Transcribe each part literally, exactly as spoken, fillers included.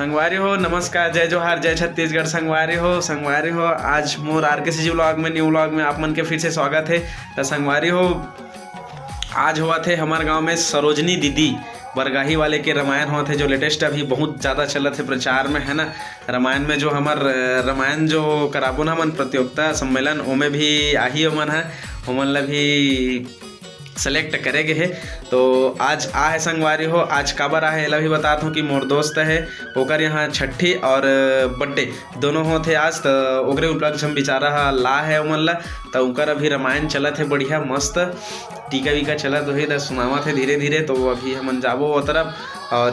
संगवारी हो, नमस्कार, जय जोहार, जय छत्तीसगढ़। संगवारी हो, संगवारी हो, आज मोर आर के सी जी व्लॉग में, न्यू व्लॉग में आप मन के फिर से स्वागत है। तो संगवारी हो, आज होवत है हमार गांव में सरोजनी दीदी बरगाही वाले के रामायण होवत है, जो लेटेस्ट अभी बहुत ज़्यादा चलत है प्रचार में, है ना। रामायण में जो हमार, अ, रामायण जो कराबो ना हमन प्रतियोगिता सम्मेलन, ओमे भी आही ओमन ह, ओमन ला भी सेलेक्ट करे गे हे। तो आज आ है संगवारी हो, आज काबर आ है एला भी बतात हूँ कि मोर दोस्त है, ओकर यहाँ छट्ठी और बर्थडे दोनों होत हे आज। तो ओकरे उपलक्ष्य हम बेचारा ह ला है ओमन ला। तो ओकर अभी रामायण चलत है बढ़िया मस्त, टीका वीका चलत होही, त सुनावत है धीरे धीरे। तो अभी हमन जाबो ओ तरफ। और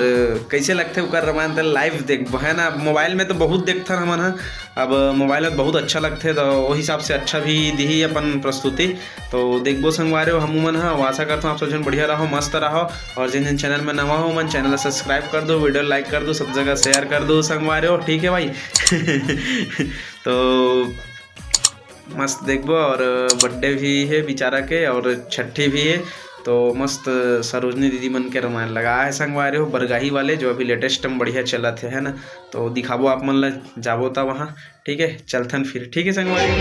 कैसे लगथे ओकर रामायण, त लाइव देखबो, है ना। मोबाइल में तो बहुत देखथन हमन ह, अब मोबाइल में बहुत अच्छा लगथे, तो ओ हिसाब से अच्छा भी दिही अपन प्रस्तुति। तो देखबो संगवारी हो, हमू मन ह। आशा करथों आप सब झन बढ़िया रहो, मस्त रहो, और जिन जिन चैनल में नवा हो, मन चैनल ला सब्सक्राइब कर दो, वीडियो लाइक कर दो, सब जगह शेयर कर दो संगवारी हो, ठीक है भाई। तो मस्त देखबो, और बर्थडे भी है बेचारा के और छट्ठी भी है। तो मस्त सरोजनी दीदी मन के रामायण लगा है संगवारी हो, बरगाही वाले, जो अभी लेटेस्ट में बढ़िया चलत है, है ना। तो दिखाबो आप मन ला, जाबो ता वहाँ, ठीक है। चलथन फिर, ठीक है संगवारी।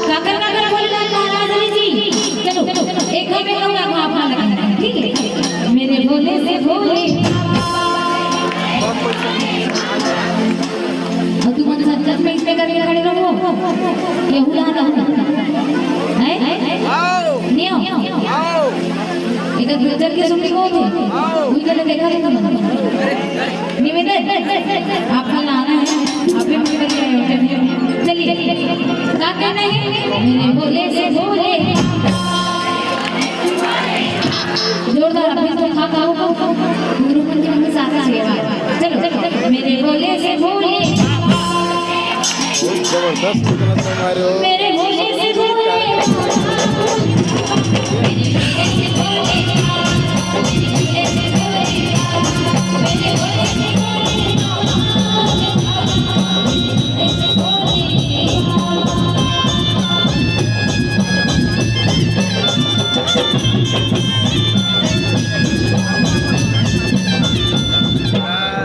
काकर काकर बोले ला महाराज जी, चलो, एक हम एक हम आप लगा, ठीक है। मेरे भोले से भोले। और तुम सच सच में इसमें करके खड़े रहो, ये हुला रहो, हैं? नहीं हो? एक दूसरे के सुनने को हो, उनके लिए देखा नहीं तुमने। निवेदन, आपका लाना है, आप भी मुझे करके आए हो, चलिए। चलिए, क्या कहना है? मेरे भोले से भोले। जोरदार, अभी तो खा खाओ, गुरु मंत्र के साथ आ गया। चलो, चलो, मेरे भोले से भोले। बहुत जबरदस्त निकला था हमारे। मेरे भोले से भोले।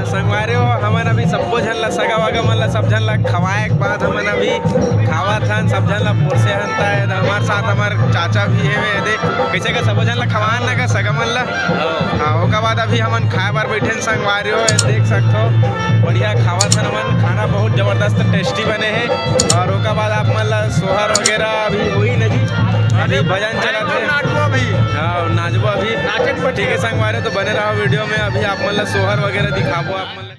संगवारी हो, हमन अभी सब्बो झन ला, सगा वगा मन ला, सब झन ला खवाए के बाद हमन अभी खावत हन, सब झन ला पोरसे हन। त हमार साथ हमार चाचा भी हे, दे कैसे का सबो झन ला खवान ना का सगा मन ला। हाँ, ओकर बाद अभी हमन खाए बर बैठे हन संगवारी हो, देख सकथो बढ़िया खावत हन हमन, खाना बहुत जबरदस्त टेस्टी बने हे। और ओकर बाद आप मन ला सोहर वगैरह अभी होही ना जी, अभी भजन चलत हे। नाचबो अभी। हाँ, नाचबो अभी। ठीक है संगवारी, तो बने रहो वीडियो में, अभी आप मन ला सोहर वगैरह दिखाबो आप मन ला।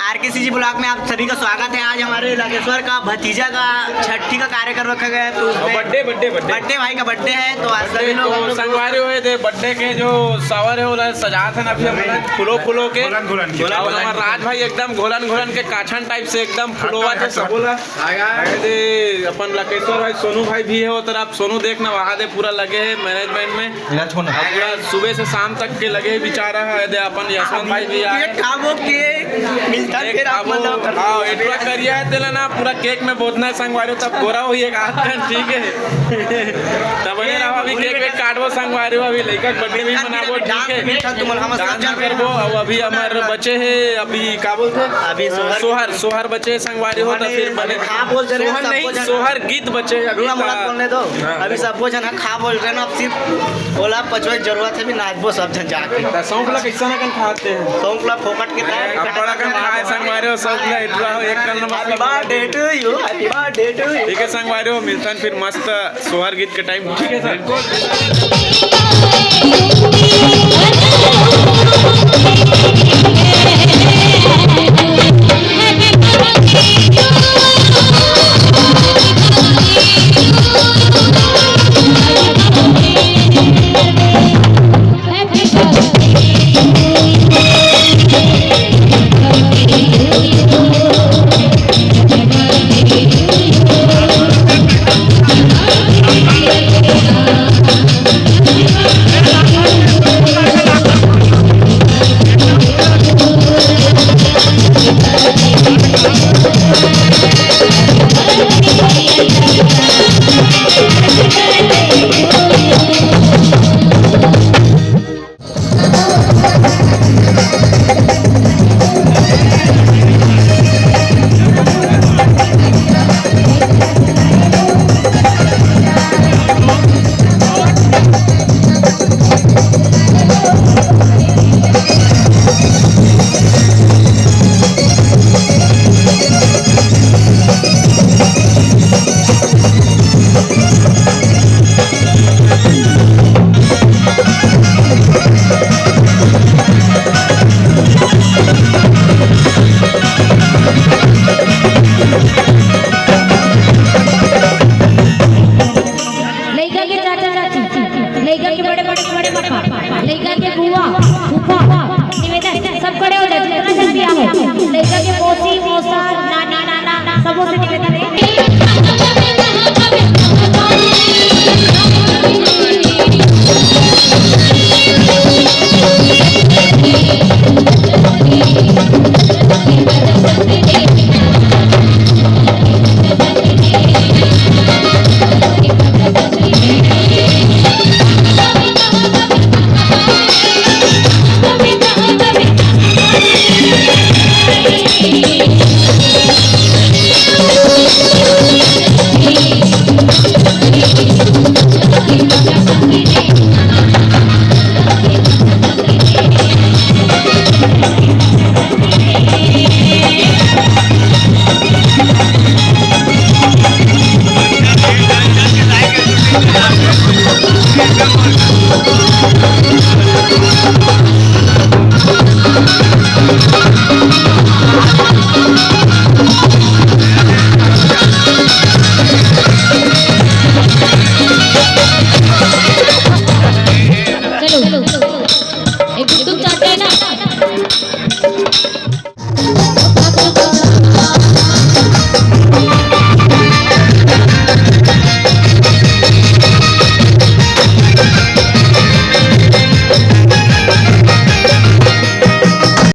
आरकेसीजी ब्लॉग में आप सभी का स्वागत है। आज हमारे लकेश्वर का भतीजा का छठी का कार्यक्रम रखा गया है, तो उसमें बर्थडे, बर्थडे, बर्थडे। बर्थडे, भाई का बर्थडे है, तो आज सभी लोग तो संगवारी हो, दे बर्थडे के जो सवर है, वो सजात है ना अभी हम लोग फूलो, फूलो के। घुलन, घुलन के। अब हमारा राज भाई एकदम घोलन घोलन के काछन टाइप से एकदम फुलोवा के सबोला। अरे दे, अपन लकेश्वर भाई, सोनू भाई भी है, वो तरफ सोनू देखना, वहाँ दे पूरा लगे है मैनेजमेंट में। इलाज होना। अब पूरा सुबह से शाम तक के लगे बेचारा है। दे अपन यशवंत भाई भी आए। ये खाबो के मिलता एक फिर आप खाबो, मतलब हाँ, इतना करिया है तेला ना, पूरा केक में बोतना है संगवारी हो, तब गोरा होही एक आध दिन, ठीक है। तब बने रहो, अभी केक वेक काटबो संगवारी हो, अभी लइका के बर्थडे भी मनाबो, ठीक है। डांस करबो। अब अभी हमारे बचे है अभी का बोलते हैं? अभी सोहर। सोहर, सोहर बचे संगवारी हो, तो फिर बने। हाँ, बोल दे रहे हैं, सोहर नहीं, सबको जाना। सोहर गीत बचे अभी। बोलने दो। हाँ। अभी सबो झन ह खा बोल रहे ना, अब सिर्फ ओला पचवे के जरूरत है, भी नाचबो सब झन जाके। त सौंफ ला कैसा ना कन खाते हैं? सौंफ ला फोकट के खाए। अब्बड़ अकन खाए संगवारी हो, सौंफ ला इतना हो, एक कल नमक। Happy birthday to you, happy birthday to you। ठीक है संगवारी हो, मिलतन फिर मस्त सोहर गीत के टाइम, ठीक है सर। लइका के चाचा चाची, लइका के बड़े बड़े बड़े पापा, लइका के बुआ, फूफा, निवेदन, सब खड़े हो जाओ, जितना जल्दी आओ। लइका के मौसी, मौसा, नानी, नाना, सबों से निवेदन है। चलो।